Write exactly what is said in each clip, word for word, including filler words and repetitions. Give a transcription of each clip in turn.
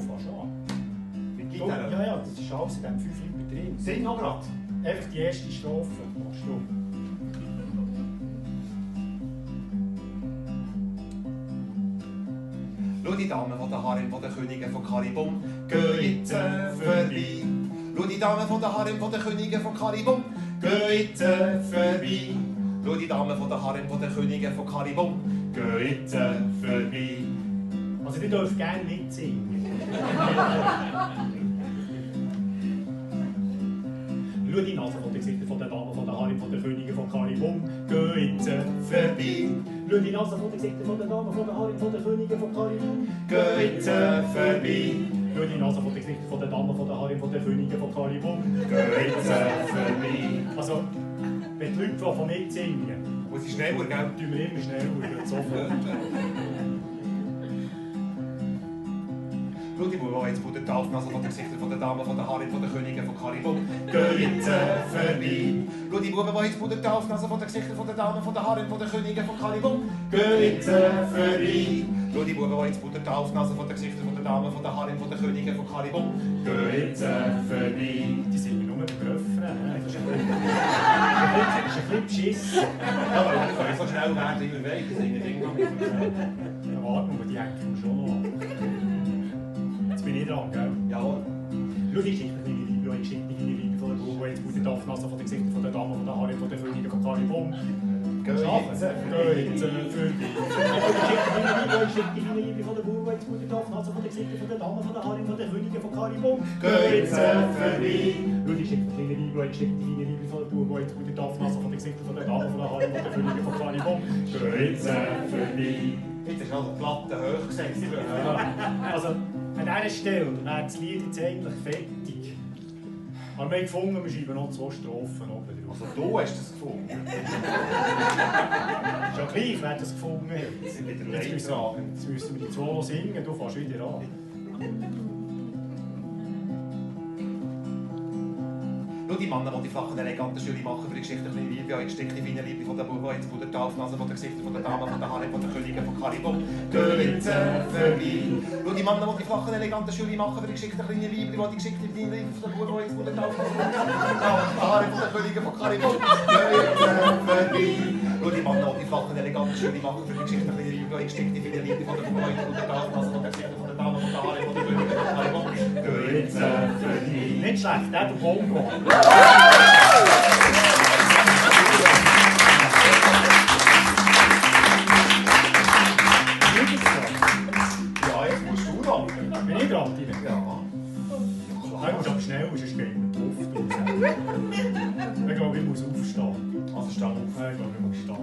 Fast schon. Mit Gitarre? Ja, ja, das ist alles in diesem Fünfliber drin. Sing noch grad. Einfach die erste Strophe. Machst du. Schau, die Damen von der Harem von der Könige von Karibum gehen jetzt, äh, vorbei. Schau, die Damen von der Harem von der Könige von Karibum gehen jetzt, äh, vorbei. Schau, die Damen von der Harem von der Könige von Karibum gehen jetzt, äh, vorbei. Also, ihr dürft gerne mitsingen. Schau, die Nasen von den Gesichtern von den Damen von der Harem von der Könige von Karibum gehen jetzt, äh, vorbei. Schau, die Nasen von den Gesichtern von den Damen von der Harem von der Könige von Karibum gehen jetzt, äh, vorbei. Schau, die Nasen von den Gesichtern von den Damen von der Harem von der Könige von Karibum gehen jetzt, äh, vorbei. Also, wenn die Leute von mitsingen, muss ich schneller, gell? Tun wir immer schneller, geht sofort. Schau, die Buben, die jetzt Butter taufen, also von den Gesichtern von den Damen von der Harem von der Könige von Karibum, gehen jetzt, äh, vorbei. Schau, die Buben, die jetzt Butter taufen, also von den Gesichtern von den Damen von der Harem von der Könige von Karibum gehen jetzt, äh, vorbei. Schau, die Buben, die jetzt Butter taufen, also von den Gesichtern von den Damen von der Harem von der Könige von Karibum gehen jetzt, äh, vorbei. Die singen nur den Refrain, ne? Das ist ein bisschen, das ist ein bisschen beschissen. Ja, aber wir können so schnell werden, wie wir wollen. Die singen irgendwann mit. Ja, warte mal, die hängen schon noch. Jetzt bin ich dran, gell? Jawohl. Schau, ich schicke kleine Liebe, ich schicke kleine Liebe von der Buben, jetzt Butter taufen, also von den Gesichtern von den Damen von der Harem von der Könige von Karibum. Gehen jetzt, äh, gehen jetzt, äh, vorbei. Ich schicke kleine Liebe, ich schicke kleine Liebe von der Buben, jetzt Butter taufen, also von den Gesichtern von den Damen von der Harem von der Könige von Karibum. Gehen jetzt, äh, vorbei. Schau, ich schicke kleine Liebe, ich schicke kleine Liebe von der Buben, jetzt Butter taufen, also von den Gesichtern von den Damen von der Harem von der Könige von Karibum. Gehen jetzt, äh, vorbei. Jetzt ist also die Platte hoch gesetzt. Ja. Also, an dieser Stelle wäre das Lied jetzt eigentlich fertig. Aber wir haben gefunden, wir schreiben noch zwei Strophen oben drauf. Also du hast das gefunden? Ist ja gleich, wer das gefunden hat. Ich bin der Leidtragende. Jetzt müssen, jetzt müssen wir die zwei noch singen, du fängst wieder an. Schau, die Männer, die die flachen, eleganten Schüli machen, für die Geschichte ein bisschen Liebe, eingesteckt in feine Liebe von der Buben, jetzt Butter taufen, also von den Gesichtern von den Damen, von der Harem, von der Könige von Karibum, gehen jetzt, äh, vorbei. Schau, die Männer, die die flachen, eleganten Schüli machen, für die Geschichte ein bisschen Liebe, die Geschichte in feine Liebe von der Buben, jetzt Butter taufen, also von den Gesichtern von den Damen, von der Harem, von der Könige von Karibum, gehen jetzt, äh, vorbei. Schau, die Männer, die die flachen, eleganten Schüli machen, für die Geschichte ein bisschen Liebe, eingesteckt in feine Liebe von der Buben, jetzt Butter taufen, also von den Gesichtern von den Damen, von der Harem, von der Könige von Karibum, gehen jetzt, äh, vorbei. Nicht schlecht, der hat den Bongo. Ja, jetzt musst du ran. Bin ich dran, Tine? Ja. Nein, du musst aber schnell, sonst geht mir die Luft raus. Ich glaube, ich muss aufstehen. Also steh auf. Ja, ich glaube, ich muss stehen.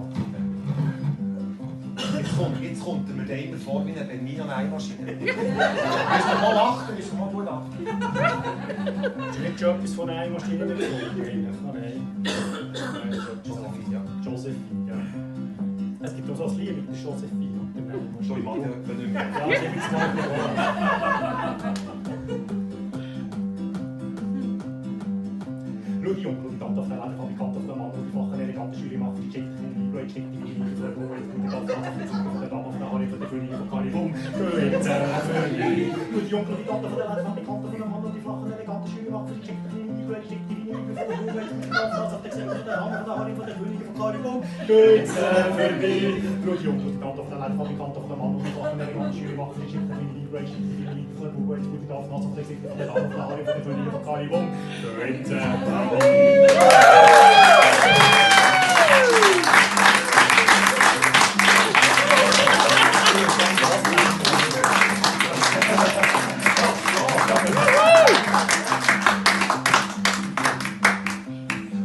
Jetzt kommt, jetzt kommt er mir dann immer vor wie eine Bernina-Nähmaschine. Müssen wir mal lachen, müssen wir mal gut lachen. Hast du nicht schon etwas von Nähmaschinen dazu? Nein. Nein, das ist etwas anderes. Josephine, ja. Josephine, ja. Es gibt auch so ein Lied mit der Josephine und der Nähmaschine. Schon, ich mag die etwa nicht mehr. Ja, die gibt's mal wieder. Schau, die Jungen, die Tante auf der Ladenfabrikant auf der Mann und die flachen, eleganten Schüli machen die Geschichte in die Liebe, die Geschichte in die Liebe, die Liebe, die Tante von der Dame, von der Harry, von der Königin von Karibum. Schau, die Jungen, die Tante von der Ladenfabrikant auf der Mann und die flachen, eleganten Schüli machen die Geschichte in die Liebe, die Geschichte in die Liebe, die Liebe, die Liebe, die Tante von der Dame, von der Harry, von der Königin von Karibum. Schau, die Jungen, die Tante von der Ladenfabrikant auf der Mann und die flachen, eleganten Schüli machen die Geschichte in die Liebe, die Geschichte in die Liebe, die Liebe, die Tante von der Dame, von der Harry, von der Königin von Karibum.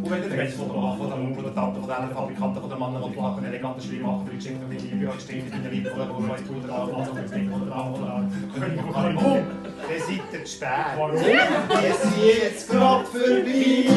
Und wenn ihr wollt, von der Mama, von der Tante, von den Fabrikanten, von den Männern, die die flachen, eleganten Schüli machen, für die Geschichte, die Liebe, die Geschichte, die Liebe, von der Bruder, von der Bruder, von der König von Karibum. Dann seid ihr zu spät. Warum? Die sind jetzt gerade vorbei.